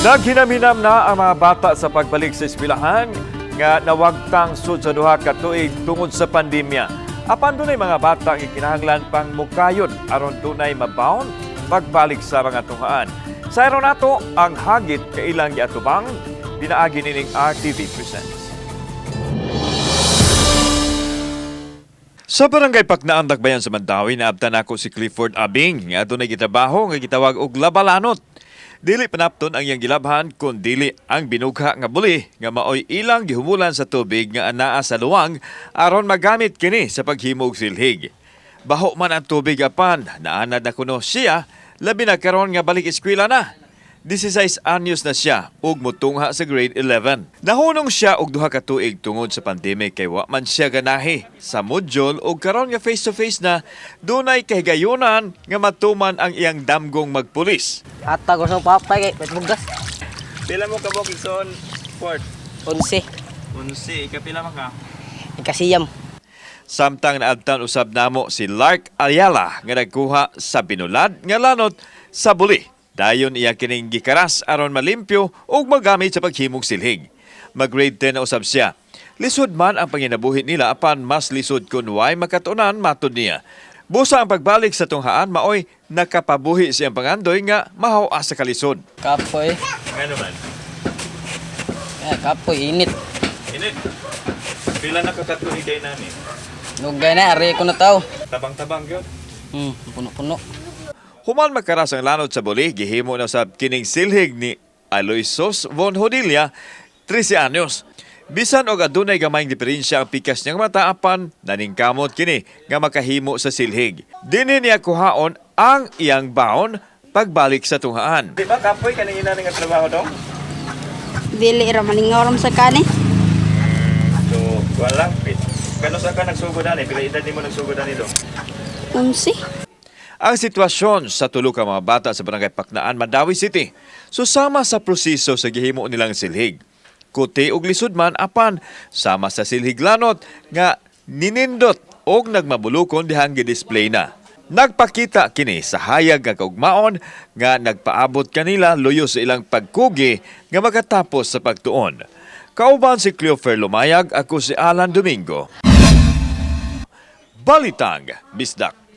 Naghinam-hinam na ang mga bata sa pagbalik sa eskwelahan nga nawagtang sud sa 2 ka tuig tungod sa pandemya. Apan dunay mga bata ang ikinahanglan pang mukayod aron dunay mabaon pagbalik sa mga tunghaan. Sa nato ang hagit kailang giatubang pinaagi nining RTV Presents. Sa barangay Paknaan, Dakbayan sa Mandaue, naabtan nako si Clifford Abing nga adunay gitrabaho nga gitawag og labalanot. Dili panapton ang iyang gilabhan kun dili ang binugha nga buli nga maoy ilang gihumulan sa tubig nga anaa sa luwang aron magamit kini sa paghimo og silhig. Baho man ang tubig, apan naanad na kuno siya, labi na karon nga balik eskwela na. 16 anyos na siya ug mutungha sa grade 11. Nahunong siya og 2 ka tuig tungod sa pandemic kay wa man siya ganahi sa module, ug karon nga face to face na, dunay kahigayunan nga matuman ang iyang damgong magpulis. Ata ko sa papay kay pet bugas. Pila mo kabok, igsoon, Fort? 11. 11, ikapila man ka? Ikasiyam. Samtang naabtan usab namo si Lark Ayala nga nagkuha sa binulad nga lanot sa buli. Dayon iya kining gikaras aron malimpyo ug magamit sa paghimong silhig. Mag-grade 10 na usab siya. Lisod man ang panginabuhi nila, apan mas lisod kun way makatunan, matud niya. Busa ang pagbalik sa tunghaan maoy nakapabuhi siyang pangandoy nga mahaw sa kalisod. Kapoy. Ngano man? Eh, kapoy init. Init. Pila na kakatuig kay nani? Lugay na ari ko na tao. Tabang-tabang gyud. Puno-puno. Human makaras ang lanot sa buli, gihimo na sa kining silhig ni Aloysos von Hodilla, 13 anyos. Bisan og adunay gamayng diferensya ang pikas niyang mata, apan naningkamot kini nga makahimo sa silhig. Dinhi niya kuhaon ang iyang baon pagbalik sa tunghaan. Di ba kapoy kaning ina nga trabaho dong? Dili ra, malingaw ra man sa kani. So, wala pit. Kano sa ka nagsugod ani? Pila edad nimo nagsugod ani dong? 11. Ang sitwasyon sa tulo ka mga bata sa barangay Paknaan, Mandaue City, susama sa proseso sa gihimo nilang silhig. Kuti og lisod man, apan sama sa silhig lanot nga ninindot og nagmabulukon dihang gidisplay na. Nagpakita kini sa hayag nga kaugmaon nga nagpaabot kanila luyo sa ilang pagkugi nga makatapos sa pagtuon. Kauban si Cleofer Lumayag, ako si Alan Domingo. Balitang Bisdak.